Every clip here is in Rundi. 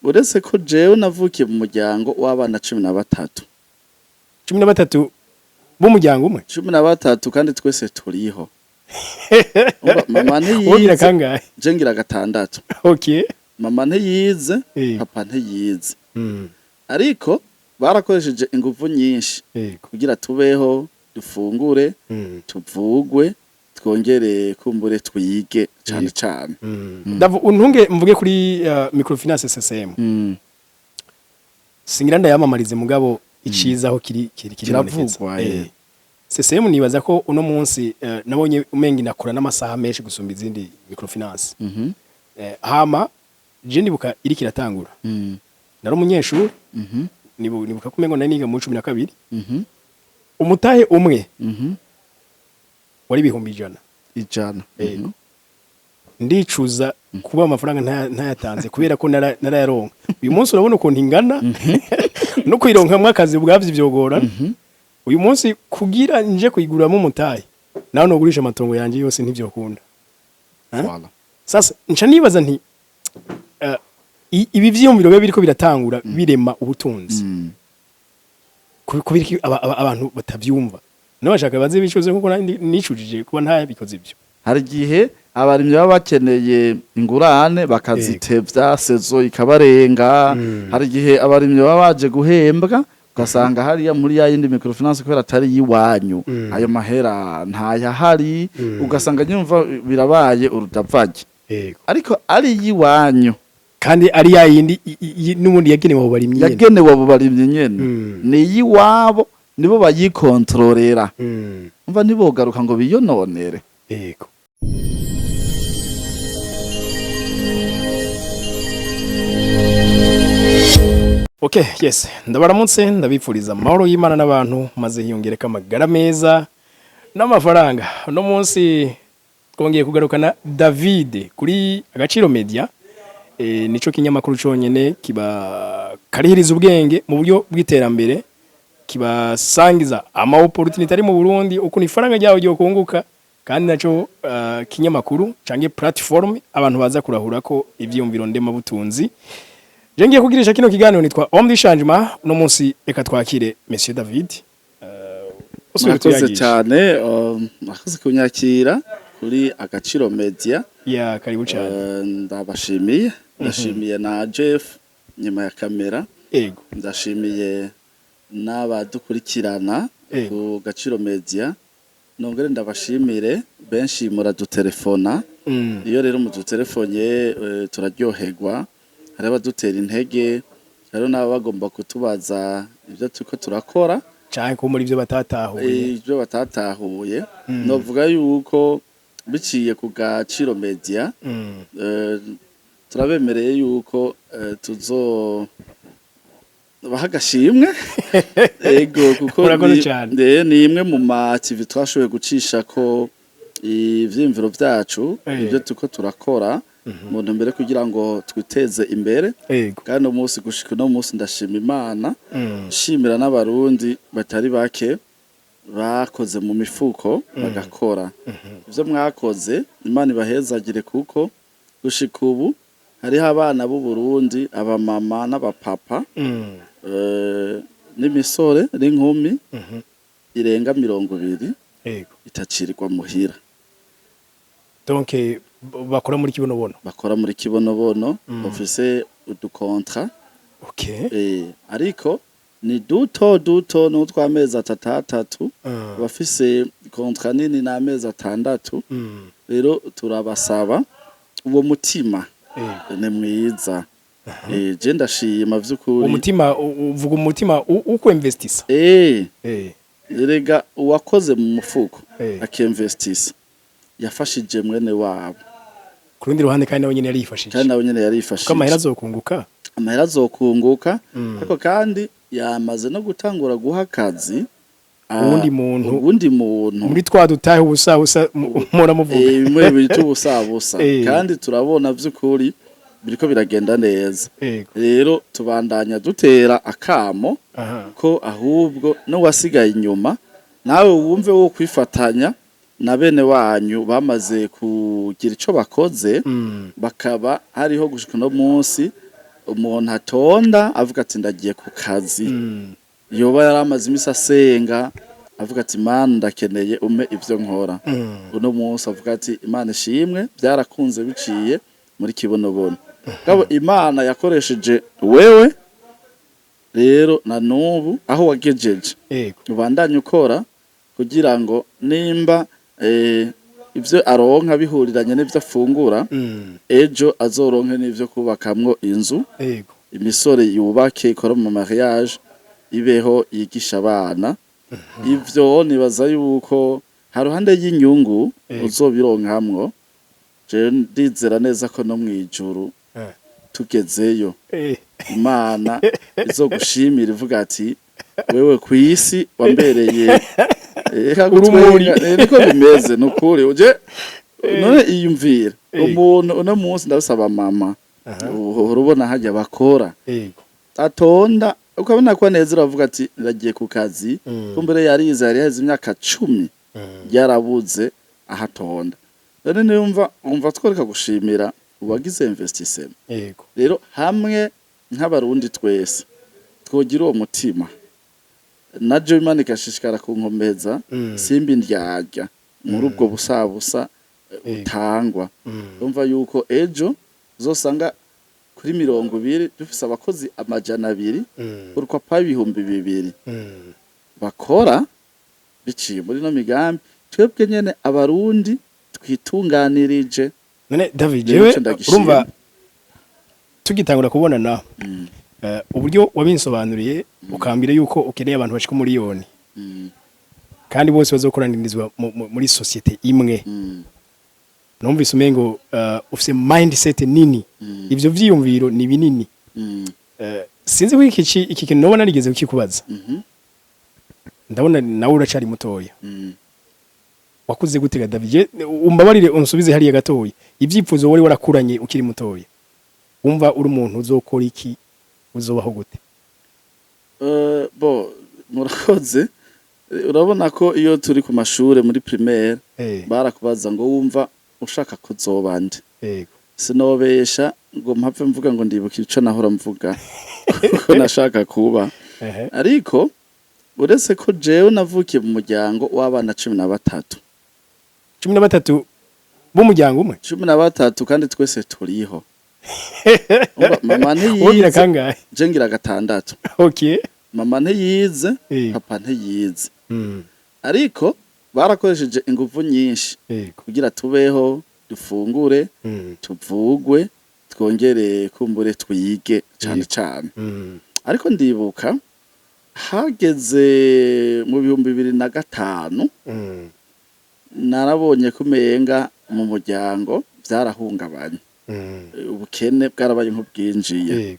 Uretse ko jewe navukiye mu muryango w'abana 13. 13 b'umuryango umwe? 13, kandi twese turiho. Umva, mama Wogira ntiyize. kangahe? Je ngira gatandatu. Mama ntiyize, papa ntiyize, ariko barakoresheje inguvu nyinshi kugira tubeho, dufungure, tuvugwe, twongere kumbure twige cane cane. Ndavu untunge mvuge kuri microfinance CCM. Singira ndayamamarize, mugabo iciza aho kiri kiribonekeza. Kiravugwa. CCM nibaza ko uno munsi nabonye umenga inakora n'amasaha menshi gusumba izindi microfinance. Hama je ndibuka iriko iratangura, nari umunyeshuri. Nibuka ko umengo nari niga mu 12. Umutahe umwe wari 100,000. 100. Yego. Ndicuza kuba amafaranga ntayatanze kubera ko narayaronka. Uyu munsi urabona ukuntu ingana, no kuyironkamwo akazi ubwavyo vyogora. Uyu munsi kugira nje kuyiguramo umutahe, nawe nogurisha amatongo yanje yose, ntivyokunda. Voilà. Sasa nca nibaza nti ibi vyiyumviro biba biriko biratangura birema ubutunzi, kubera iki abantu batavyumva? Nabo bashaka baze bicuze nkuko nandi nicujije kuba ntabikoze ivyo. Hari igihe abarimyi baba bakeneye ingurane bakazitevya, saison ikabarenga. Hari igihe abarimyi baba baje guhembwa, ugasanga hariya muri ya yindi microfinance, kubera atari iwanyu, ayo mahera ntayahari. Ugasanga nyumva birabaye urudavage. Ariko ari iyiwanyu, kandi ari ya yindi n'ubundi yagenewe abo barimyi nyene. Yagenewe abo barimyi nyene, ni iyiwabo, nibo bayikontororera. Umva, ntibogaruka ngo biyononere. Yego. Okay, yes. Ndabaramutse, ndabipfuriza amahoro y'Imana n'abantu, maze hiyongereka amagara meza n'amafaranga. Uno munsi twongeye kugarukana David kuri Agaciro Media. Nico kinyamakuru conyene kiba karihiriza ubwenge mu buryo bw'iterambere, kibasangiza ama opportunity ari mu Burundi, ukuntu ifaranga ryawe ryo kunguka, kandi naco kinyamakuru canke platform abantu baza kurahura ko ivyiyumviro ndemabutunzi. Je ngiye kugirisha kino kiganiro nitwa Homme du Changement. Uno munsi reka twakire Monsieur David. Usubire Murakoze tuyagishe. cyane, murakoze kunyakira kuri Agaciro Media. Ya, karibu cyane. Ndabashimiye, ndashimiye na Jeff nyuma ya kamera. Ndashimiye n'abadukurikirana ku Gaciro Media. Nongere ndabashimire, benshi muradutelefona. Iyo rero mudutelefone turaryoherwa. Hari abadutera intege, hariho n'ababa bagomba kutubaza ibyo turiko turakora Canke ko muri ivyo batatahuye. Ibyo batatahuye. Novuga yuko biciye ku Gaciro Media, turabemereye yuko tuzo baha agashimwe. Ego, kuko Murakoze cyane. Ni imwe mu ma TV twashoboye gucisha ko ivyiyumviro vyacu, ibyo turiko turakora mu ntumbero kugira ngo twiteze imbere. Kandi uno munsi, gushika uno munsi, ndashima Imana, nshimira n'Abarundi batari bake bakoze mu mifuko bagakora. Ivyo mwakoze, Imana ibahezagire, kuko gushika ubu hariho abana b'u Burundi, abamama n'abapapa, n'imisore n'inkumi irenga 20 itacirirwa muhira. Donc bakora muri kibonobono. Bakora muri kibonobono, bafise udu contrats. Ariko ni duto duto, n'utw'amezi atatu atatu. Bafise contrat nini n'amezi 6. Rero turabasaba uwo mutima. Ni mwiza. Je ndashima vy'ukuri. Umutima uvuga umutima uko investisa. Erega uwakoze mu mufuko akemvestisa yafashije mwene wabo. Ku rundi ruhande kandi nawe nyene yarifashije. Kandi nawe nyene Kuko yarifashije. amahera azokunguka. Amahera azokunguka, ariko kandi yamaze no gutangura guha akazi Uwundi muntu. Uwundi muntu. Muri twa dutahe ubusa busa mpora muvuga. Bimwe bita ubusabusa. Kandi turabona vy'ukuri biriko biragenda neza. Rero tubandanya dutera akamo ko ahubwo n'uwasigaye inyuma nawe wumve wo kwifatanya na bene wanyu bamaze kugira ico bakoze, bakaba hariho gushika uno munsi. Umuntu atonda avuga ati: "Ndagiye ku kazi." Yoba yari amaze imisi asenga avuga ati: "Imana, ndakeneye umpe ivyo nkora." Uno munsi avuga ati: "Imana ishimwe, byarakunze biciye muri Kibonobono." Gabo Imana yakoresheje wewe rero, na nubu aho wagejeje, ubandanye ukora kugira ngo nimba ivyo aronka bihuriranye n'ivyo afungura, ejo azoronke n'ivyo kubakamwo inzu, imisore yubake, ikora mu mariage, ibeho, yigisha abana. Ivyo nibaza yuko haruhande y'inyungu uzobironkamwo, je ndizera neza ko no mwijuru tugezeyo, Imana izogushimira ivuga ati: "Wewe kw'isi wambereye reka Urumuri. gutwenga." Niko bimeze, nukuri uje none iyumvira umuntu uno munsi, ndabisaba mama, uhora ubona hajya bakora, atonda ukabona ko neza, uravuga ati: "Ndagiye ku kazi." Kumbere yarize, yari yaheze imyaka 10 yarabuze ahatonda. None niyumva umva tworeka gushimira uwagize investissement. Rero hamwe nk'Abarundi twese twogira uwo mutima, najo Imana igashishikara kunkomeza, simba indyarya muri ubwo busabusa butangwa, umva yuko ejo uzosanga kuri 20 dufise abakozi 200, urukwa pa 2000 bakora biciye muri no migambi twebwe nyene Abarundi twitunganirije. None David, Rero jewe ico ndagishima. urumva tugitangura kubonana, uburyo wabinsobanuriye ukambwira yuko ukeneye abantu bashika 1 miliyoni kandi bose bazokoranirizwa muri société imwe, numvise umengo ufise mindset nini, ivyo vyiyumviro ni binini. Sinzi ko iki kintu noba narigeze kukikubaza. Ndabona nawe uracari mutoya. Wakuze gute ga David? Umbabarire unsubize hariya gatoya, ivyifuzo wari warakuranye ukiri mutoya, wumva uri umuntu uzokora iki, uzobaho gute? Bo murakoze. Urabona ko iyo turi ku mashure muri primaire, barakubaza ngo: "Wumva ushaka kuzoba nde?" Sinobesha ngo mpave mvuga ngo ndibuka ico nahora mvuga ko nashaka kuba. Ariko uretse ko jewe navukiye mu muryango w'abana 13. 13 b'umuryango umwe? 13, kandi twese turiho. Umva, mama Wogira ntiyize. kangahe? Je ngira gatandatu. Mama ntiyize, papa ntiyize, ariko barakoresheje inguvu nyinshi kugira tubeho, dufungure, tuvugwe, twongere kumbure twige cane cane. Ariko ndibuka hageze mu 2005, narabonye ko umenga mu muryango vyarahungabanye. Ubukene bwarabaye nk'ubwinjiye.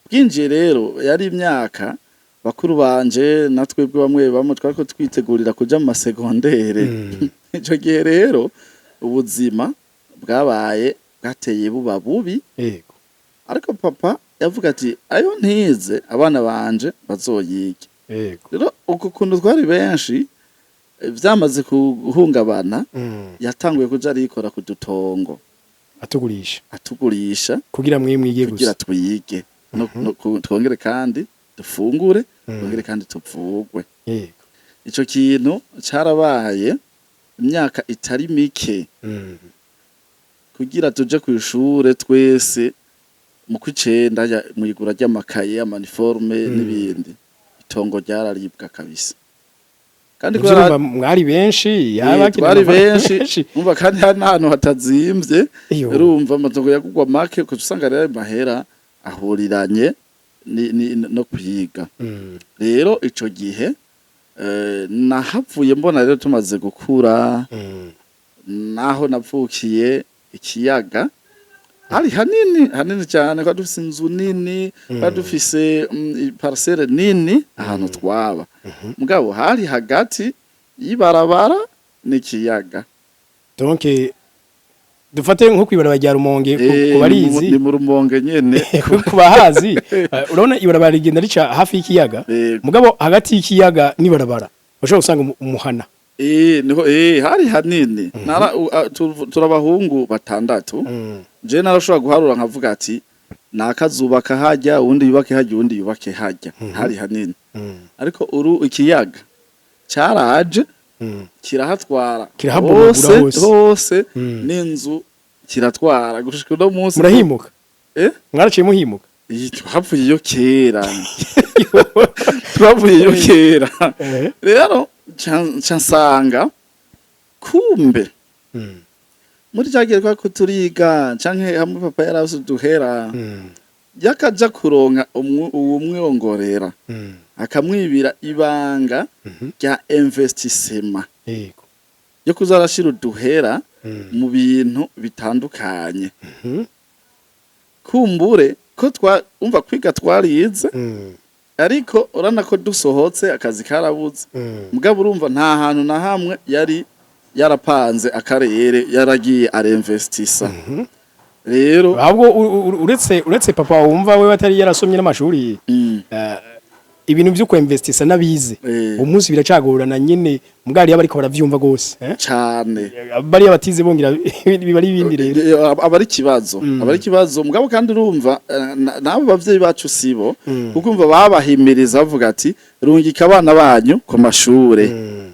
Bwinjiye rero yari imyaka bakuru banje na twebwe bamwe bamwe twariko twitegurira kuja mu ma secondaire. Ico gihe rero ubuzima bwabaye bwateye buba bubi. Ariko papa yavuga ati: "Ayo ntize, abana banje bazoyige." Rero uko kuntu twari benshi, vyamaze guhungabana, yatanguye kuja arikora ku dutongo. Atugurisha. Atugurisha. Kugira mwe mwige kugira gusa. Twige twongere kandi dufungure, twongere kandi tuvugwe. Ico kintu carabaye imyaka itari mike kugira tuje kw'ishure twese mu kw'icenda, mw'igura ry'amakaye, ama uniforme n'ibindi. Itongo ryararibwa kabisa kandi Ivyo kubera urumva mwari benshi, yaba twari benshi, umva, kandi hari n'ahantu hatazimvye. Urumva amatongo yagurwa make, ukaca usanga rero ayo mahera ahuriranye no kwiga. Rero ico gihe nahavuye mbona rero tumaze gukura, naho navukiye ikiyaga hari hanini hanini cyane, twari dufise inzu nini, twari dufise parcelle nini ahantu twaba. Mugabo hari hagati y'ibarabara n'ikiyaga. Donc dufate nko kwibarabara rya Rumonge, ku barizi. Ni mu Rumonge nyene. Ku bahazi, urabona ibarabara rigenda rica hafi y'ikiyaga. Mugabo hagati y'ikiyaga n'ibarabara ushobora gusanga umuhana. Niho hari hanini. Nara turabahungu batandatu. Je narashobora guharura nkavuga ati Nakazubaka hajya, uwundi yubake hajya, uwundi yubake hajya, hari hanini. Ariko uru ikiyaga caraje, kirahatwara. Kirahabomagura. Hose. Hose. Hose n'inzu kiratwara gushika uno munsi. Murahimuka? Eh? Mwaraciye muhimuka? Iyi twavuye iyo kera, twavuye iyo kera. Rero nca nsanga kumbe muri cya gihe twako turiga, canke hamwe papa yarafise uduhera, yakaja kuronka uwumwongorera, akamwibira ibanga rya investissement, yo kuza arashira uduhera mu bintu bitandukanye. Kumbure ko twa umva kwiga twarize, ariko urabona ko dusohotse akazi karabuze. Mugabo urumva nta hantu na hamwe yari yarapanze akarere yaragiye arinvestisa rero. Ahubwo uretse papa wumva we atari yarasomye n'amashuri, ibintu vyo kwinvestisa n'abize umunsi biracagorana nyene, mugari bariko baravyumva gose, eh? Cane. Bariya batize bongera biba ari ibindi rero. Aba ari ikibazo, aba ari ikibazo. Mugabo kandi urumva n'abo bavyeyi bacu sibo, kuko umva babahimiriza bavuga ati: "Rungika abana banyu ku mashure."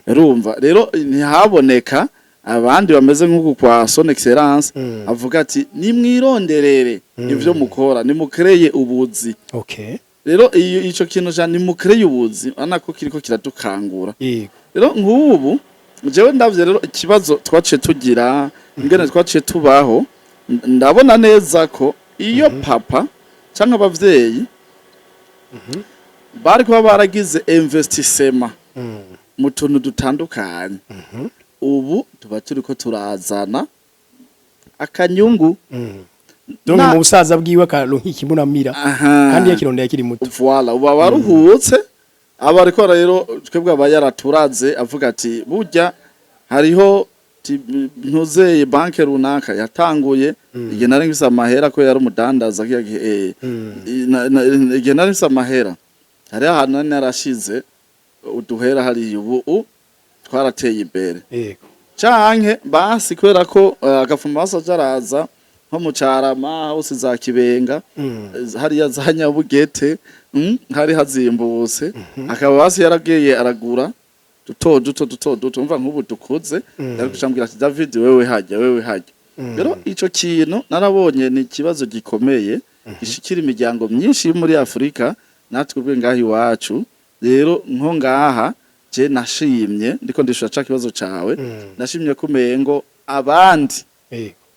Urumva rero ntihaboneka abandi bameze nk'uku kwa Son Excellence, avuga ati: "Nimwironderere ivyo mukora, nimukreye ubuzi." Rero iyo ico kintu ja nimukreye ubuzi, urabona ko kiriko kiradukangura. Rero nk'ubu jewe ndavye rero ikibazo twaciye tugira, ingene twaciye tubaho, ndabona neza ko iyo papa canke abavyeyi bari kuba baragize investissement mu tuntu dutandukanye, ubu tuba turiko turazana akanyungu. Donc mu busaza bwiwe akaronka ikimunamira, kandi yakirondeye akiri muto. Voilà, ubu abaruhutse aba ariko rero twebwe aba yaraturaze avuga ati: "Burya hariho ntuzeye banke runaka yatanguye igihe nari ngifise amahera," ko yari umudandaza kiya gihe, "igihe nari ngifise amahera, hariho ahantu nari narashize uduhera hariya, ubu twarateye imbere." Canke basi kubera ko agafuma basoje araza nko mu Carama hose, za Kibenga, hariya za Nyabugete, hari hazimbutse, akaba basi yaragiye aragura duto duto duto duto. Umva nk'ubu dukuze, yari kucambwira ati: "David, wewe hajya, wewe hajya." Rero ico kintu narabonye ni ikibazo gikomeye gishikira imiryango myinshi yo muri Afurika, natwe ubwe ngaha iwacu. Rero nko ngaha je nashimye, ndiko ndishura ca kibazo cawe, nashimye ko umengo abandi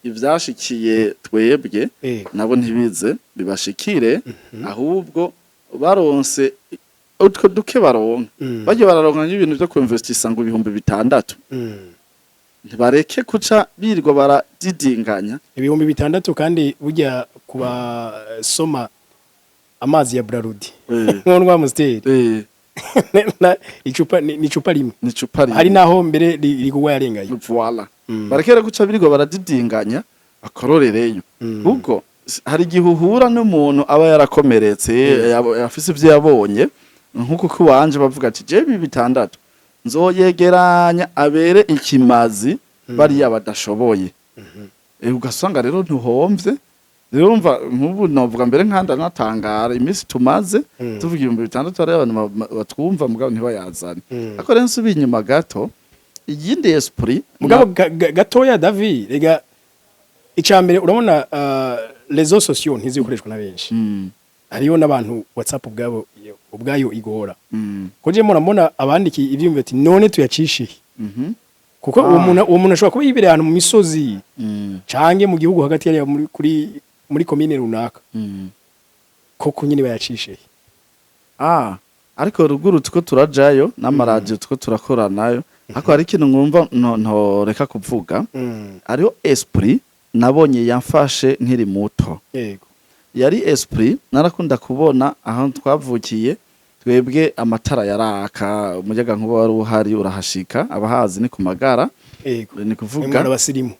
ivyashikiye twebwe nabo ntibize bibashikire, ahubwo baronse utwo duke baronka, bagiye bararonka nk'ibintu vyo kuinvestisa ngo 6000, ntibareke kuca birirwa baradidinganya. 6000, kandi burya kubasoma amazi ya Brarudi nko Amstel, icupa ni icupa rimwe. Ni icupa rimwe. Hari naho mbere rigugwa yarengaye. Voilà, barekere guca birirwa baradidinganya, akororereyo, kuko hari igihe uhura n'umuntu aba yarakomeretse, afise ivyo yabonye, nk'uko kuwanje bavuga ati: "Je ibi 6000 nzoyegeranya abere ikimazi bariya badashoboye." Ugasanga rero ntuhomvye. Rero urumva nk'ubu novuga mbere nkanda natangara iminsi tumaze tuvuga 6000, hari abantu batwumva mugabo ntibayazane. Ariko rero nsubiye inyuma gato, iyindi esprit. Mugabo gatoya David, rega icambere urabona réseaux sociaux ntizikoreshwa na benshi. Hariho n'abantu WhatsApp ubwabo ubwayo igora. Ko je murabona abandiki ivyumva ati: "None tuyacishe he?" Kuko uwo muntu ashobora kuba yibereye ahantu mu misozi canke mu gihugu hagati yari muri kuri muri komine runaka, koko nyine bayacishe he? Ah, ariko ruguru tuko turajayo n'amaradiyo tuko turakoranayo, ariko hari ikintu mwumva ntoreka kuvuga. Hariho esprit nabonye yamfashe nkiri muto. Yari esprit narakunda kubona aho twavukiye twebwe, amatara yaraka, umuyaga nkuba wari uhari urahashika. Abahazi ni ku Magara. Ni kuvuga umwana basirimu.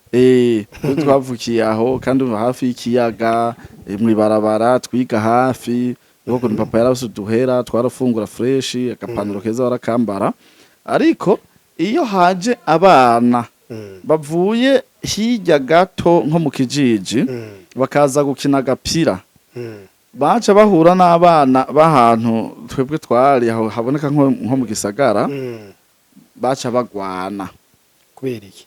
Twavukiye aho kandi uva hafi y'ikiyaga, mw'ibarabara twiga hafi kuko papa yarafise uduhera, twarafungura fresh, agapantaro keza barakambara. Ariko iyo haje abana bavuye hirya gato nko mu kijiji, bakaza gukina agapira. Baca bahura n'abana b'ahantu twebwe twari, aho haboneka nko mu gisagara, baca bagwana. Kubera iki?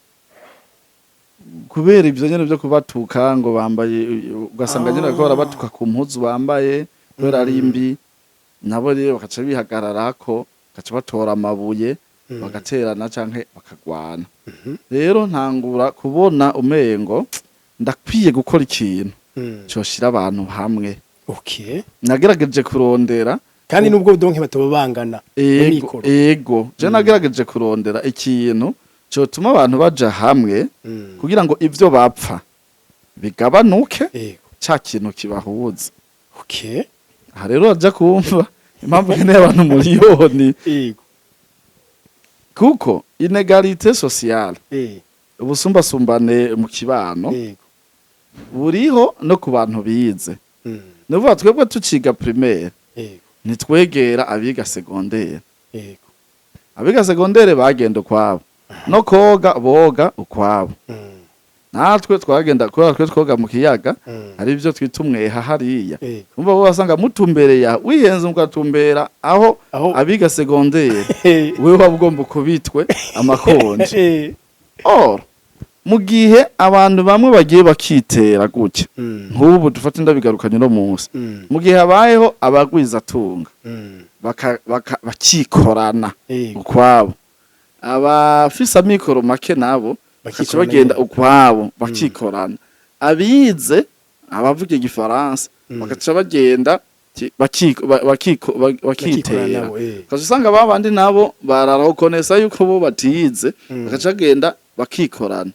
Kubera ivyo nyene vyo kubatuka ngo bambaye, ugasanga nyene bariko barabatuka ku mpuzu bambaye kubera ari mbi. Nabo rero bakaca bihagararako, bakaca batora amabuye, bagaterana canke bakagwana. Rero ntangura kubona umengo ndakwiye gukora ikintu coshira abantu hamwe. Nagerageje kurondera. Kandi nubwo donc batoba bangana mu Ego. mikoro. Ego, je nagerageje kurondera ikintu cotuma abantu baja hamwe kugira ngo ivyo bapfa bigabanuke, ca kintu kibahuza. Aha rero baja kumva impamvu nkeneye abantu miliyoni, kuko inégalité sociale, ubusumbasumbane mu kibano, buriho no ku bantu bize. Ni ukuvuga twebwe tuciga primaire, ntitwegera abiga secondaire. Abiga secondaire bagenda ukwabo, no koga boga ukwabo. Natwe twagenda, kubera twe twoga mu kiyaga, hari ibyo twita umweha hariya. Umva, bo wasanga mutumbereye aho, wihenze ugatumbera aho abiga secondaire, wewe waba ugomba kubitwe amakonje. Or mu gihe abantu bamwe bagiye bakitera gutya, nk'ubu dufate, ndabigarukanye no munsi, mu gihe habayeho abagwizatunga bakikorana ukwabo, abafise amikoro make nabo bakaca Bakikorana bagenda nyene. ukwabo, bakikorana, abize, abavuga igifaransa bakaca bagenda Bakikorana bakitera, nabo. ukaca usanga ba bandi nabo bararakonesa yuko bo batize, bakaca bagenda bakikorana.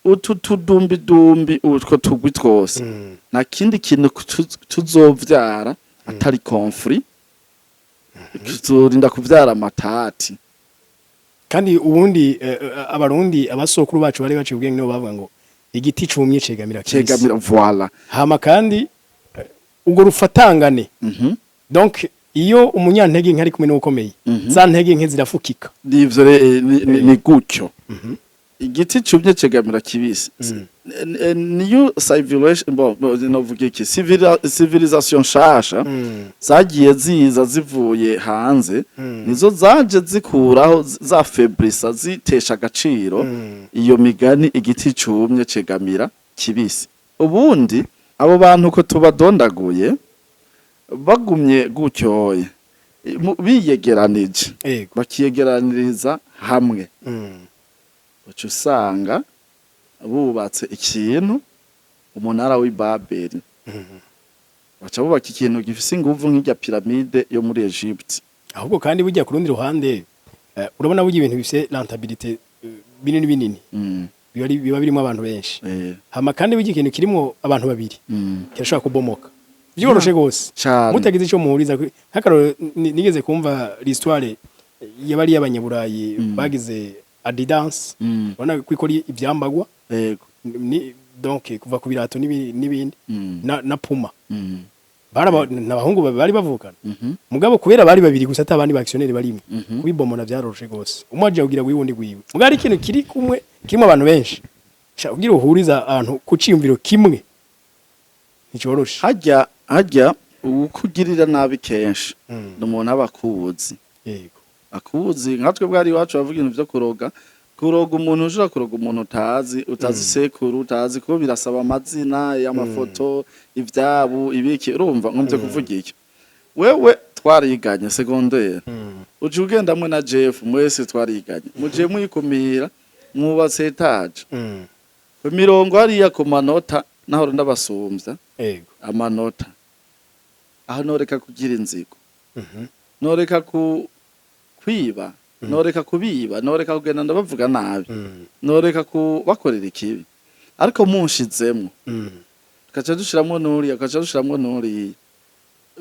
Utu tudumbidumbi, utwo tugwi twose, nta kindi kintu tuzovyara atari conflit, tuzorinda kuvyara amatati. Kandi ubundi abarundi, abasokuru bacu bari baciye ubwenge, nibo bavuga ngo igiti cumye cegamira kibisi. Cegamira, voilà. Hama kandi ubwo rufatangane, donc iyo umunyantege nke ari kumwe n'ukomeye, za ntege nke zirafukika. Nivyo ni gutyo, igiti cumye cegamira kibisi. New civilization, bon, novuga iki, civilisation nshasha zagiye ziza zivuye hanze, nizo zaje zikuraho, za faiblissa, zitesha agaciro iyo migani igiti cumye cegamira kibisi. Ubundi abo bantu ko tubadondaguye bagumye gutyoye, biyegeranije, bakiyegeraniriza hamwe, uca usanga bubatse ikintu, umunara w'i Babeli. Baca bubaka ikintu gifise inguvu nk'irya piramide yo muri Egypte. Ahubwo kandi burya ku rundi ruhande, urabona burya ibintu bifise rentabilité binini binini biba birimo abantu benshi. Hama kandi burya ikintu kirimo abantu babiri kirashobora kubomoka vyoroshe gose Cane. mutagize ico muhuriza. Nk'akarorero, nigeze kumva l'histoire y'abari y'abanyaburayi bagize Adidas, ubona ko ikora ivyambagwa, ni donc kuva ku birato n'ibindi, na Puma. Baraba n'abahungu bari bavukana, mugabo kubera bari babiri gusa, atabandi ba actionnaire barimo, kubibomona vyaroroshe gose. Umwe aje kugira wiwundi gwiwe. Mugabo ari ikintu kiri kumwe kirimo abantu benshi, sha kugira uhuriza abantu ku ciyumviro kimwe nticoroshe. Harya ukugirira nabi kenshi ni umuntu aba akuzi. Akuzi. Nka twe bwari iwacu bavuga ibintu vyo kuroga. Kuroga umuntu, ushobora kuroga umuntu utazi sekuru, utazi, kuko birasaba amazina, amafoto, ivyabo, ibiki. Urumva nkumvye kuvuga iki? Wewe twariganye secondaire, uca ugendamwe na Jeff, mwese twariganye, muje mwikumira, mwubatse étage ku mirongo hariya ku manota, nahora ndabasumbya amanota. Aho noreka kugira inzigo, noreka ku kwiba, noreka kubiba, noreka kugenda ndabavuga nabi, noreka kubakorera ikibi, ariko munshizemwo, tugaca dushiramwo n'uriya, tugaca dushiramwo n'uriya,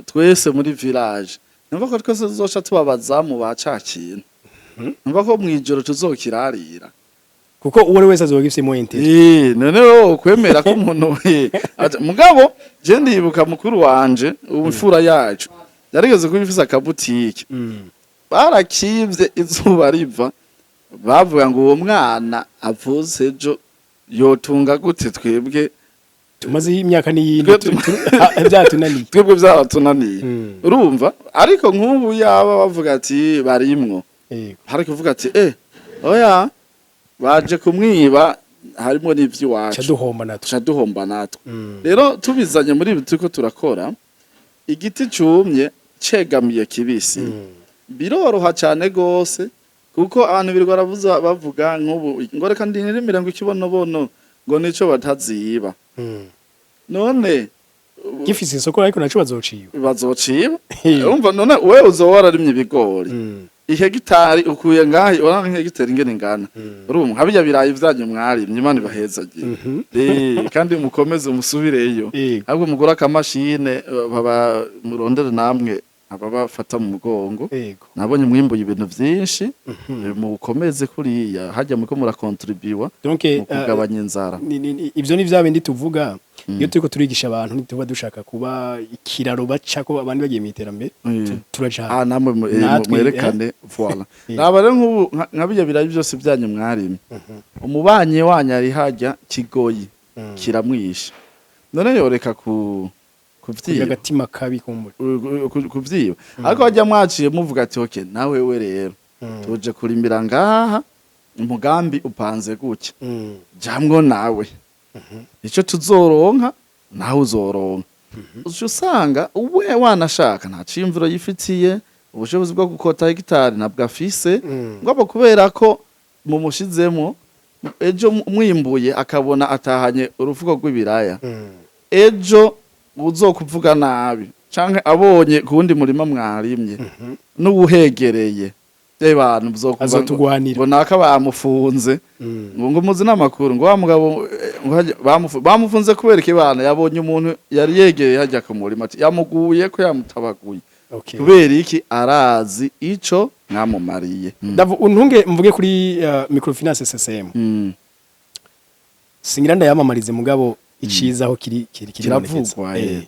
twese muri village, numva ko twese tuzoca tubabazamu ba ca kintu, numva ko mw'ijoro tuzokirarira. Kuko uwo ari wese azoba agifisemo intérêt. None wowe kwemera ko umuntu mugabo je ndibuka mukuru wanje, imfura yacu, yarigeze kuba ifise akabutike. Barakivye izuba riva, bavuga ngo uwo mwana avutse ejo yotunga gute twebwe? Tumaze imyaka n'iyindi Twe byatunaniye. Twebwe byaratunaniye, urumva? Ariko nk'ubu yaba bavuga ati barimwo, hari kuvuga ati oya, baje kumwiba, harimo n'ivy'iwacu. Ca duhomba natwe. Tuca duhomba natwe. Rero tubizanye muri ibi turiko turakora, igiti cumye cegamiye kibisi, biroroha cane gose, kuko abantu birirwa baravuza, bavuga nk'ubu ngo reka ndinirimire ngo ikibonobono, ngo nico bataziba. None Gifise isoko, ariko naco bazociba. Bazociba. Urumva, none wewe uzoba wararimye ibigori, ihegitari ukuye ngaha, urabona nk'ihegitari ingene ingana? Urumva, nka birya birayi vyanyu mwarimye, Imana ibahezagiye. Kandi mukomeze musubireyo. Ahubwo mugure akamashine, baba murondere namwe ababafata mu mugongo. Nabonye mwimbuye ibintu vyinshi, mukomeze kuriya hajya muko murakontribuwa Donc mu kugabanya inzara. Ivyo ni vya bindi tuvuga iyo turiko turigisha abantu, ntituba dushaka kuba ikiraro bacako abandi bagiye mu iterambere. Turaja Ah, namwe natwe, mwerekane, voilà. Naba rero nk'ubu nka birya birayi byose byanyu mwarimye, umubanyi wanyu ari hajya kigoyi kiramwisha, none yoreka ku kugira kuvyiba? Agatima kabi kumbura. Kuvyiba. Ariko hajya mwaciye muvuga ati okay, nawe we rero tuje kurimira ngaha, umugambi upanze gutya, jamwo nawe, icyo tuzoronka nawe uzoronka. Uca usanga we wanashaka nta ciyumviro yifitiye, ubushobozi bwo gukota hegitari ntabwo afise, ngo abo kubera ko mumushizemo, ejo mwimbuye akabona atahanye urufuko rw'ibiraya, ejo uzokuvuga nabi canke abonye ku wundi murima mwarimye n'uwuhegereye, bantu muzokuvuga Azotugwanira. ngo naka bamufunze, ngo muzi n'amakuru, ngo wa mugabo, ngo bamufunze kubera iki? Bana yabonye umuntu yari yegereye hajya ku murima, ati yamuguye ko yamutabaguye. Kubera iki? Arazi ico mwamumariye. Ndavu untunge mvuge kuri microfinance CCM. Singira ndayamamarize, mugabo iciza aho kiri kiribonekeza. Kiravugwa,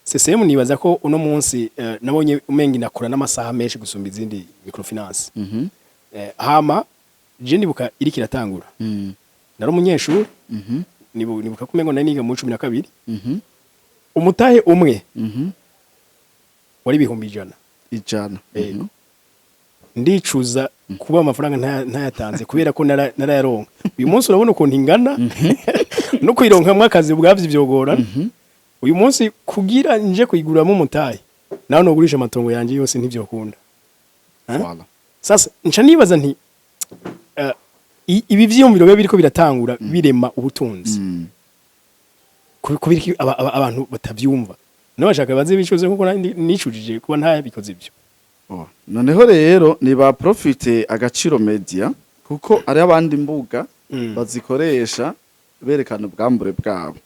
CCM nibaza ko uno munsi nabonye umenga inakora n'amasaha menshi gusumba izindi microfinance. Hama je ndibuka iriko iratangura, nari umunyeshuri, nibuka ko umengo nari niga mu 12. Umutahe umwe wari 100,000. 100. Yego. Ndicuza kuba amafaranga ntayatanze, kubera ko narayaronka. Uyu munsi urabona ukuntu ingana, no kuyironkamwo akazi ubwavyo vyogora. Uyu munsi kugira nje kuyiguramo umutahe, nawe nogurisha amatongo yanje yose, ntivyokunda. Hein? Voilà. Sasa nca nibaza nti ibi vyiyumviro biba biriko biratangura birema ubutunzi, kubera iki abantu batavyumva? N'abashaka baze bicuze nkuko nandi nicujije kuba ntabikoze ivyo. Oh. Noneho rero ni ba profite Agaciro Media, kuko ari abandi mbuga bazikoresha berekana ubwambure bwabo,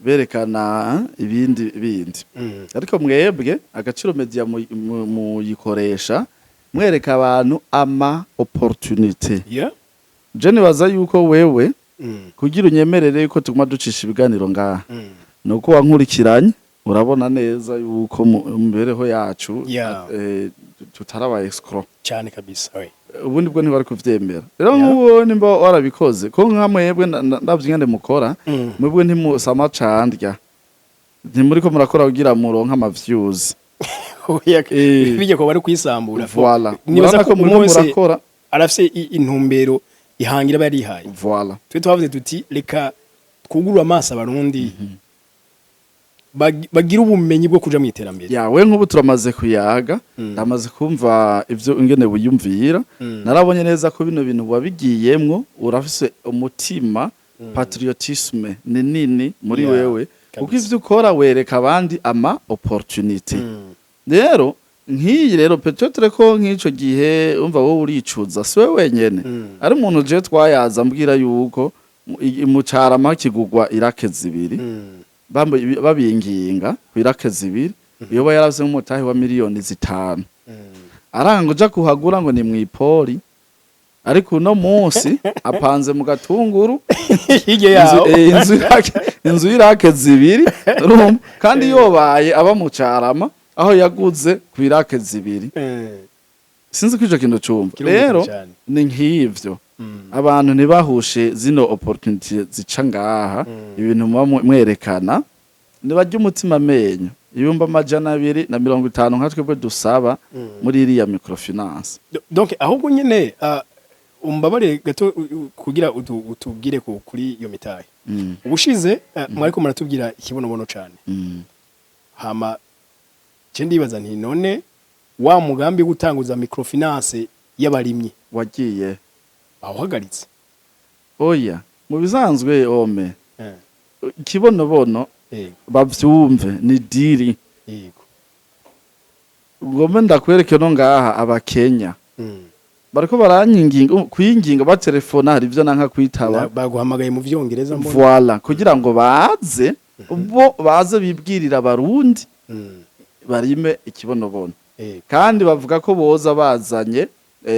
berekana ibindi bindi, ariko mwebwe Agaciro Media muyikoresha mwereka abantu ama opportunité. Je nibaza yuko wewe kugira unyemerere yuko tuguma ducisha ibiganiro ngaha, nuko wankurikiranye, urabona neza yuko mu mibereho yacu tutaraba escroc. Cyane kabisa we. Ubundi bwo ntibari kuvyemera rero. Nk'ubu nimba warabikoze ko nka mwebwe ndavye ingene mukora, mwebwe ntimusama candya, ntimuriko murakora kugira muronke ama views. Oya, bijya ko bari kwisambura. Voilà. Nibaza Murabona ko ko muriko umwe wese murakora. arafise intumbero ihangira aba yarihaye. Voilà. Twe twavuze tuti reka twugurure amaso abarundi, bagire ubumenyi bwo kuja mu iterambere. Yawe nk'ubu turamaze kuyaga, ndamaze kumva ivyo ingene wiyumvira. Narabonye neza ko bino bintu wabigiyemwo urafise umutima, patriotisme ni nini muri wewe, kuko ivyo ukora wereka abandi ama opportunity. Rero nk'iyi rero, peut-être ko nk'ico gihe umva wowe uricuza, si we wenyene. Ari umuntu je twayaza ambwira yuko mu Carama kigugwa irake 2, babinginga ku irake 2, yoba yaravye nk'umutahe wa miliyoni 5, aranga uja kuhagura ngo ni mw'ipori. Ariko uno munsi apanze mu Gatunguru hirya yaho. Inzu y'irake 2, urumva? Kandi yobaye aba mu Carama aho yaguze ku irake 2. Sinzi ko ico kintu cumva. Kirumvikana Rero cane. ni nk'ivyo. Abantu ntibahushe zino opportunity zica ngaha. Ibintu muba mwerekana, ntibarya umutima amenyo. 250,000 nka twebwe dusaba muri iriya microfinance. Donc ahubwo nyene umbabarire gato kugira utubwire kuri iyo mitahe. Ubushize mwariko muratubwira ikibonobono cane. Hama je ndibaza nti: none wa mugambi wo gutanguza microfinance y'abarimyi wagiye bawuhagaritse? Oya, mu bisanzwe ome ikibonobono bavyumve ni deal. Ngombe ndakwereke no ngaha abakenya bariko baranyinginga, kwinginga batelefona, hari ivyo nanka kwitaba. Baguhamagaye mu vyongereza mbona. Voilà, kugira ngo baze, bo baze bibwirira abarundi barime ikibonobono. Kandi bavuga ko boza bazanye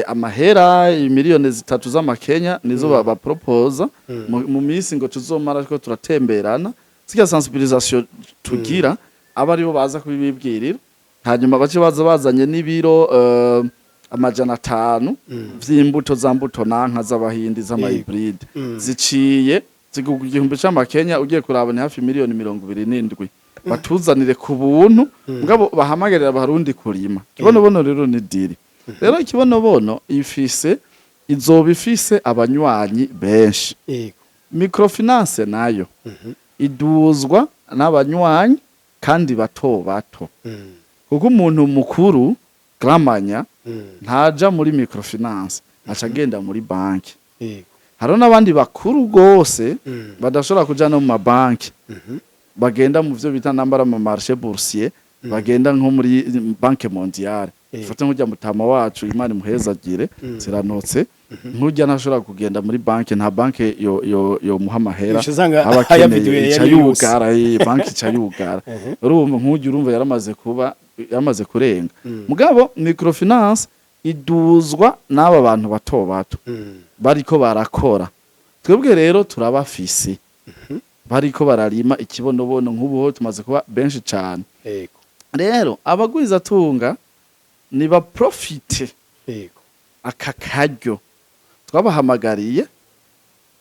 amahera 3 miliyoni z'amakenya, nizo baproposa mu minsi ngo tuzomara ko turatemberana zirya sensibilisation tugira, aba aribo baza kubibibwirira, hanyuma bace baza bazanye n'ibiro 500 vy'imbuto, za mbuto nanka z'abahindi z'ama hybride ziciye zigugwa 1000 c'amakenya. Ugiye kuraba ni hafi miliyoni 27, batuzanire ku buntu, mugabo bahamagarira abarundi kurima ikibonobono. Rero ni deal. Rero ikibonobono ifise, izoba ifise abanywanyi benshi. Microfinance nayo iduzwa n'abanywanyi kandi bato bato, kuko umuntu mukuru gramanya ntaja muri microfinance, aca agenda muri banki. Hariho n'abandi bakuru rwose badashobora kuja no mu mabanki, bagenda mu vyo bita nambara mu marché boursier, bagenda nko muri Banque mondiale. Fata nk'urya mutama wacu, Imana imuhezagire, ziranotse, nk'urya ntashobora kugenda muri banki, nta banki yo muha amahera Uca usanga aba akeneye. ayaviduye ica yari yose. yugara, banki ica yugara. Urumva nk'urya, urumva yaramaze kuba, yaramaze kurenga. Mugabo microfinance iduzwa n'aba bantu bato bato bariko barakora. Twebwe rero turabafise bariko bararima ikibonobono, nk'ubu ho tumaze kuba benshi cane. Rero abagwizatunga ni baprofite aka karyo twabahamagariye,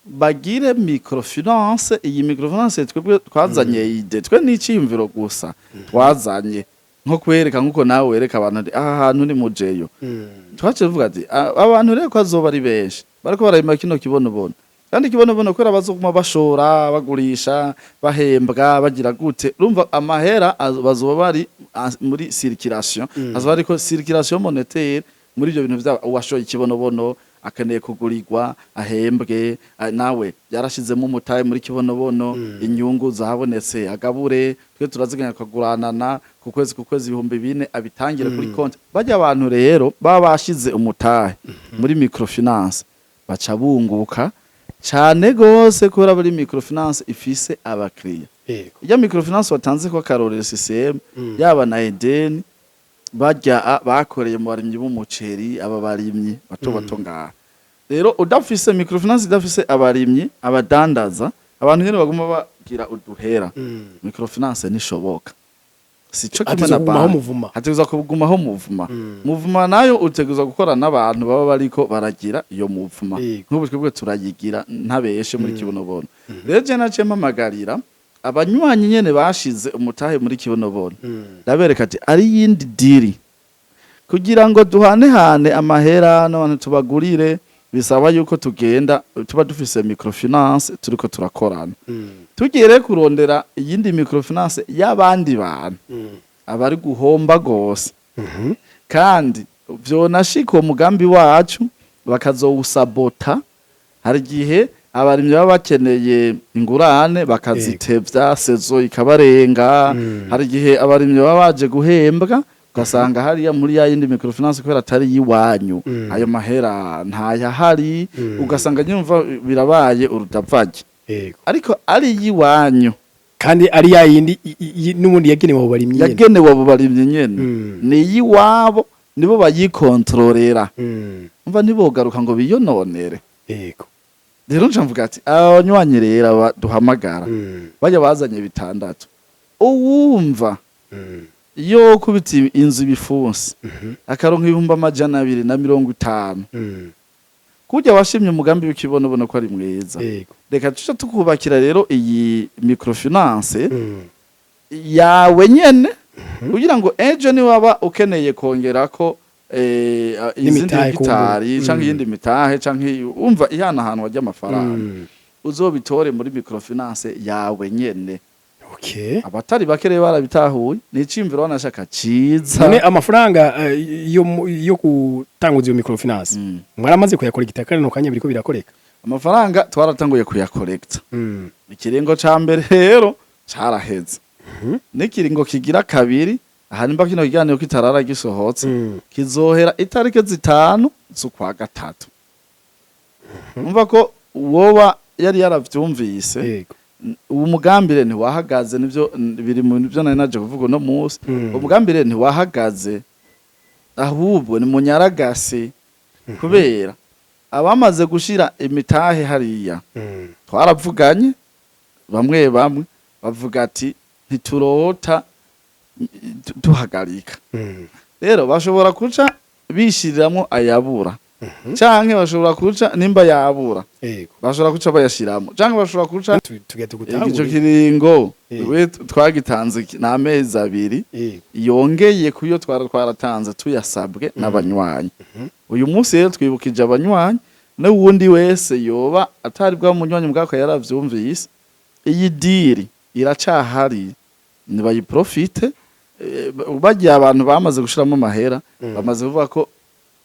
bagire microfinance. Iyi microfinance twebwe twazanye idée, twe n'iciyumviro gusa twazanye, nko kwereka nkuko nawe wereka abantu ati aha hantu ni mujeyo. Twaciye tuvuga ati abantu rero ko azoba ari benshi bariko bararima kino kibonobono, kandi ikibonobono kubera bazoguma bashora, bagurisha, bahembwa, bagira gute, urumva amahera bazoba bari muri circulation, azoba ariko circulation monétaire muri ibyo bintu vyabo. Uwashoye ikibonobono akeneye kugurirwa, ahembwe, nawe yarashizemo umutahe muri kibonobono, inyungu zabonetse agabure. Twe turaziganya kaguranana ku kwezi ku kwezi 4000, abitangire kuri konti. Bajya abantu rero baba bashize umutahe muri microfinance baca bunguka cane gose, kubera muri microfinance ifise abakiriya. Ijya microfinance watanze ko akarorero CCM, yaba na Eden, barya bakoreye mu barimyi b'umuceri, aba barimyi bato bato ngaha. Rero udafise microfinance, idafise abarimyi, abadandaza, abantu nyene baguma bagira uduhera, microfinance ntishoboka. Sico kimwe Hategerezwa na kugumaho banki. muvuma. Hategerezwa kugumaho muvuma. Muvuma nayo utegerezwa gukora n'abantu baba bariko baragira iyo muvuma. Nk'ubu twebwe turayigira ntabeshe muri kibonobono. Rero je naciye mpamagarira abanywanyi nyene bashize umutahe muri kibonobono, ndabereka ati ari yindi deal kugira ngo duhanehane amahera n'abantu tubagurire, bisaba yuko tugenda tuba dufise microfinance turiko turakorana. Tugiye rero kurondera iyindi microfinance y'abandi bantu, abari guhomba gose, kandi vyonashika uwo mugambi wacu bakazowusabota. Hari igihe abarimyi baba bakeneye ingurane bakazitevya, saison ikabarenga. Hari igihe abarimyi baba baje guhembwa, ugasanga hariya muri ya yindi microfinance, kubera atari yiwanyu, ayo mahera ntayahari, ugasanga nyumva birabaye urudavage. Ariko ari yiwanyu Kandi ari ya yindi n'ubundi yagenewe abo barimyi nyene. Yagenewe abo barimyi nyene, ni iyiwabo, nibo bayikontororera. Umva, ntibogaruka ngo biyononere. Rero nca mvuga ati abanywanyi rero aba duhamagara, bajya bazanye 6, uwumva yo kubita inzu ibifunsi akaronka 250,000, Kurya washimye umugambi w'ikibonobono ko ari mwiza, reka tuce tukubakira rero iyi microfinance yawe nyene, kugira ngo ejo niwaba ukeneye kongerako izindi N'imitahe hegitari kumbura. canke iyindi mitahe, canke umva ihanahanwa ry'amafaranga, uzobitore muri microfinance yawe nyene. Abatari bake rero barabitahuye, ni iciyumviro wanashaka ciza. None amafaranga yo gutanguza iyo microfinance mwaramaze kuyakorekita? Kano kanya biriko birakoreka? Amafaranga twaratanguye kuyakorekta. Ikiringo ca mbere rero caraheze, n'ikiringo kigira kabiri, aha nimba kino kiganiro kitarara gisohotse, kizohera itariki 5 z'ukwa gatatu. Umva ko woba yari yaravyumvise, uwo mugambire ntiwahagaze. Nivyo biri mu byo nari naje kuvuga uno munsi. Umugambire ntiwahagaze, ahubwo ni munyaragase, kubera abamaze gushira imitahe hariya twaravuganye, bamwe bamwe bavuga ati ntiturota duhagarika. Rero bashobora kuca bishiriramwo ayabura, canke bashobora kuca, nimba yabura, bashobora kuca bayashiramo, canke bashobora kuca Tugenda ico gutangura. kiringo we twagitanze n'amezi 2 yongeye kuyo twara twaratanze tuyasabwe n'abanywanyi. Uyu munsi rero twibukije abanywanyi n'uwundi wese yoba atari bwa munywanyi bwako yaravyumvise, iyi deal iracahari, nibayiprofite. Bagiye abantu bamaze gushiramo amahera, bamaze kuvuga ko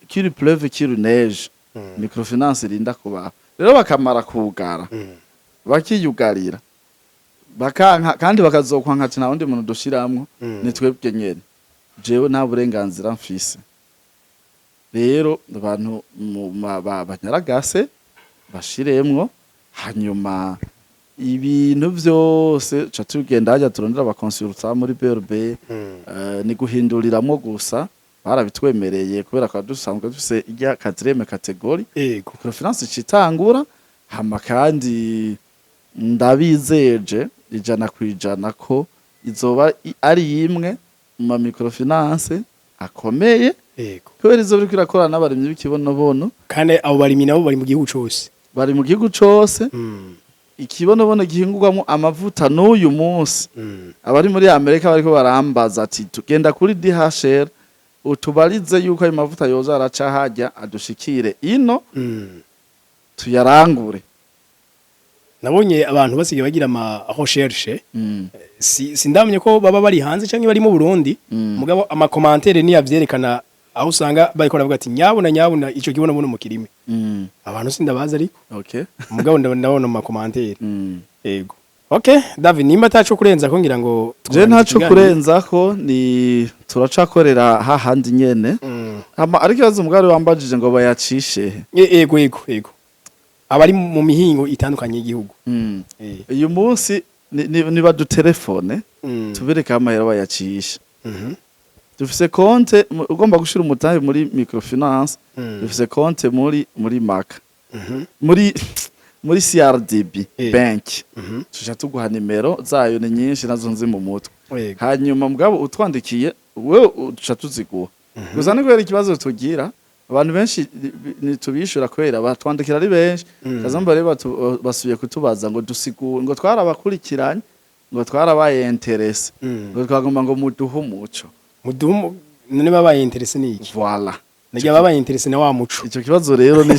qu'il pleuve, qu'il neige, microfinance irinda kubaho. Rero bakamara kugara, bakiyugarira, bakanka, kandi bakazokwanka ati nta wundi muntu dushiramwo, ni twebwe nyene, jewe nta burenganzira mfise. Rero abantu banyaragase bashiremwo, hanyuma ibintu vyose ca tugenda hajya turondera aba consultant muri BRB. Ni guhinduriramwo gusa, barabitwemereye kubera ko dusanzwe dufise irya quatrième catégorie. Microfinance icitangura hama, kandi ndabizeje 100% ko izoba ari imwe mu ma microfinance akomeye, kubera izo biriko irakorana n'abarimyi b'ikibonobono. Kandi abo barimyi nabo bari mu gihugu cose. Bari mu gihugu cose. Ikibonobono gihingurwamo amavuta, n'uyu munsi abari muri Amerika bariko barambaza ati tugenda kuri DHL utubarize yuko ayo mavuta yoza araca hajya adushikire ino, tuyarangure. Nabonye abantu basigaye bagira ama recherche. Si sindamenye ko baba bari hanze canke bari mu Burundi, mugabo ama commentaire ni yavyerekana, aho usanga bariko baravuga ati nyabuna nyabuna ico kibonobono mu kirime. Abantu sindabazi ariko, mugabo ndabona mu ma commentaire. Yego, okay David, nimba ataco kurenza ko ngira ngo Je ntaco ikiganiro. Kurenzako ni turacakorera hahandi nyene. Hama ariko ikibazo umugari wambajije ngo bayacishe he? Ego, abari mu mihingo itandukanye y'igihugu. Uyu munsi nibadutelefone, tubereke amahera bayacisha. Dufise konte ugomba gushira umutahe muri microfinance. Dufise konte muri maka, muri CRDB bank. Tuja tuguha nimero zayo, ni nyinshi nazo nzi mu mutwe. Hanyuma mugabo utwandikiye wewe tuca tuziguha. Gusa ni kubera ikibazo tugira, abantu benshi ntitubishura kubera batwandikira ari benshi. Kazamba rero basubiye kutubaza ngo dusigure, ngo twarabakurikiranye, ngo twarabaye intéressé, ngo twagomba ngo muduhe umuco. Mudumu none babaye intéressé ni iki? Voilà. Nagiye babaye intéressé na wa muco. Icyo kibazo rero ni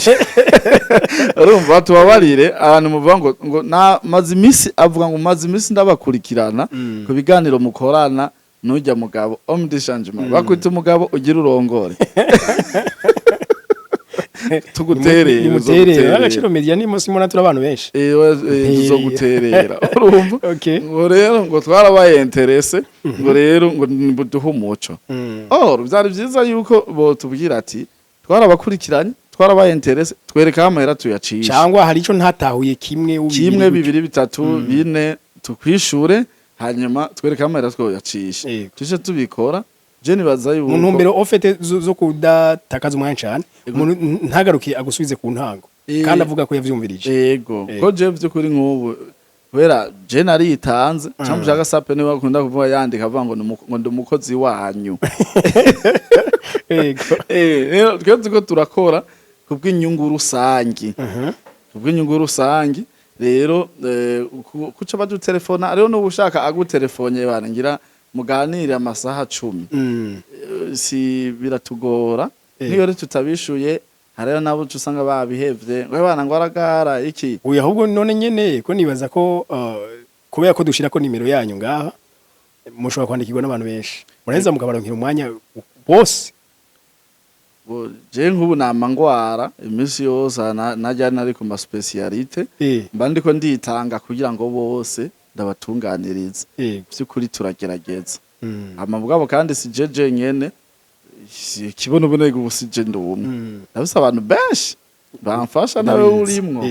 urumva, tubabarire abantu muvuga ngo na maze iminsi avuga ngo maze iminsi ndabakurikirana ku biganiro mukorana nujya mugabo homme de changement, bakwita umugabo ugira urongore, tuguterere. Nimuterere. Uzoguterera. Agaciro Media ni musi mubona turi abantu benshi. Tuzoguterera, urumva. Ngo rero ngo twarabaye intéressé, ngo rero ngo nibuduhe umuco. Or byari byiza yuko botubwira ati twarabakurikiranye, twarabaye intéressé, twereka amahera tuyacisha. Cyangwa hari ico ntatahuye kimwe ubibiri kimwe gutyo. Bibiri, bitatu, bine, tukwishure, hanyuma twereke amahera twoyacisha. Tuje tubikora. Je nibaza yuko Mu ntumbero au fait zo kudatakaza umwanya cyane, umuntu ntagaruke agusubize ku ntango kandi avuga ko yavyumvirije. Ego. Ko je vy'ukuri nk'ubu kubera je naritanze, cyangwa ushaka sape niba akunda kuvuga yandika avuga ngo ngo ndi umukozi wanyu. Rero twe turiko turakora. Kubw'inyungu rusangi, kubw'inyungu rusangi. Rero kuca badutelefona rero, n'ubu ushaka agutelefone bana ngira muganire amasaha 10. Si biratugora. Niyo rero tutabishuye, hariho nabo uca usanga babihevye ngo bana ngo aragara iki. Oya, ahubwo none nyene ko nibaza ko kubera ko dushirako nimero yanyu ngaha, mushobora kwandikirwa n'abantu benshi, muraheza mukabaronkera umwanya bose. Je nk'ubu nama ngwara iminsi yose, najya nari ku ma spécialités, mba ndiko nditanga kugira ngo bose ndabatunganirize. Vy'ukuri turagerageza. Hama mugabo kandi si je jenyene, ikibonobonego ubu si je ndumwe. Ndafise abantu benshi bamfasha, nawe Ndabizi. urimwo.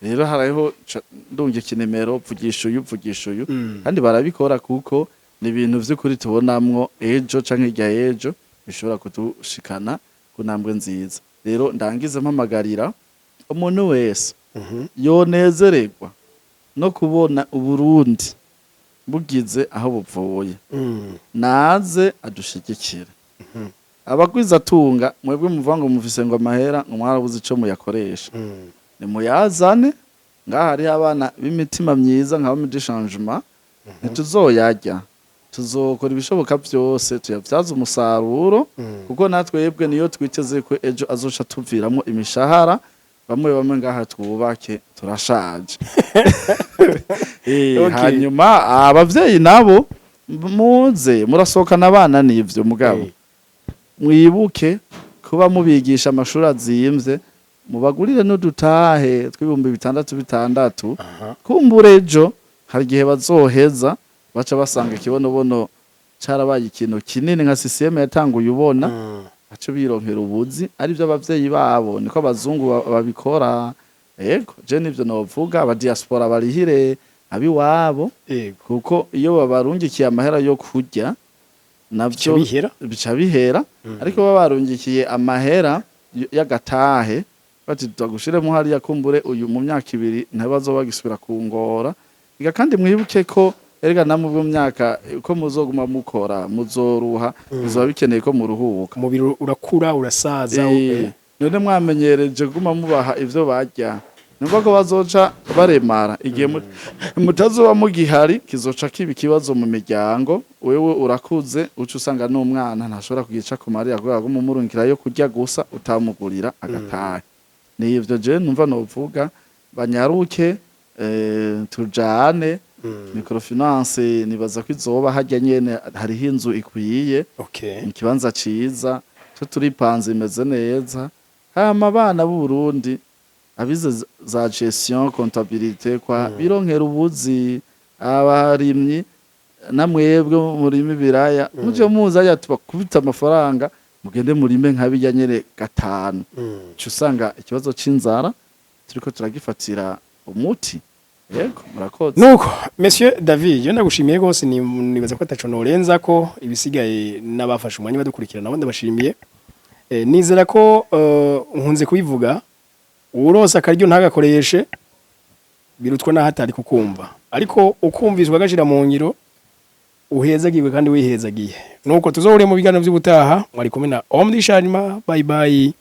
Rero hariho ndungika inimero, vugisha uyu, vugisha uyu. Kandi barabikora kuko ni ibintu vy'ukuri tubonamwo ejo canke hirya y'ejo bishobora kudushikana ku ntambwe nziza. Rero ndangize mpamagarira umuntu wese yonezererwa no kubona Uburundi bugize aho buvuye, naze adushigikire. Abagwizatunga mwebwe muvuga ngo mufise ngo amahera, ngo mwarabuze ico muyakoresha, nimuyazane ngaha. Hariho abana b'imitima myiza nka bamwe changement. Ntituzoyarya, tuzokora ibishoboka byose tuyabyaze umusaruro, kuko natwe yebwe niyo twiteze ko ejo azoca tuviramo imishahara bamwe bamwe ngaha twubake, turashaje. Hanyuma abavyeyi nabo muze murasohokana abana, n'ivyo mugabo mwibuke kuba mubigisha amashuri azimvye, mubagurire n'udutahe tw'6,000 6,000. Kumbura ejo hari igihe bazoheza baca basanga ikibonobono carabaye ikintu kinini nka CCM yatanguye ubona, baca bironkera ubuzi arivyo abavyeyi babo. Niko abazungu babikora. Yego, je nivyo novuga, aba diaspora barihire abiwabo, kuko iyo babarungikiye amahera yo kurya navyo bica bihera. Bica bihera. Ariko baba barungikiye amahera y'agatahe bati tugushiremo hariya, kumbure uyu mu myaka 2 ntibazoba bagisubira kungora. Iga kandi mwibuke ko erega namwe mu myaka uko muzoguma mukora muzoruha, bizoba bikeneye ko muruhuka. Umubiri urakura, urasaza. None mwamenyereje guma mubaha ivyo barya, numva ko bazoca baremara igihe mutazoba mugihari, kizoca kiba ikibazo mu miryango. Wewe urakuze, uca usanga n'umwana ntashobora kugica ku marira kubera ko mumurungikira yo kurya gusa, utamugurira agatahe. Nivyo je numva novuga, banyaruke, tujane microfinance. Nibaza ko izoba harya nyene, hariho inzu ikwiye, ikibanza ciza cyo turipanze, imeze neza. Hama abana b'u Burundi abize za gestion, comptabilité kwa bironkera ubuzi, abarimyi namwebwe murima ibiraya, muje muza hariya tubakubita amafaranga, mugende murime nka bijya nyene gatanu. Uca usanga ikibazo c'inzara turiko turagifatira umuti. Yego, murakoze. Nuko Monsieur David, je ndagushimiye rwose. Nibaza ko ataco norenza ko ibisigaye n'abafashe umwanya badukurikirana nabo ndabashimiye. Nizera ko nkunze kubivuga, uwuronse akaryo ntagakoreshe birutwa naho atari kukumva, ariko ukumviswa agashira mu ngiro, uhezagiwe kandi wihezagiye. Nuko tuzohure mu biganiro by'ubutaha. Mwari kumwe na Omdi Sharima. Bye bye.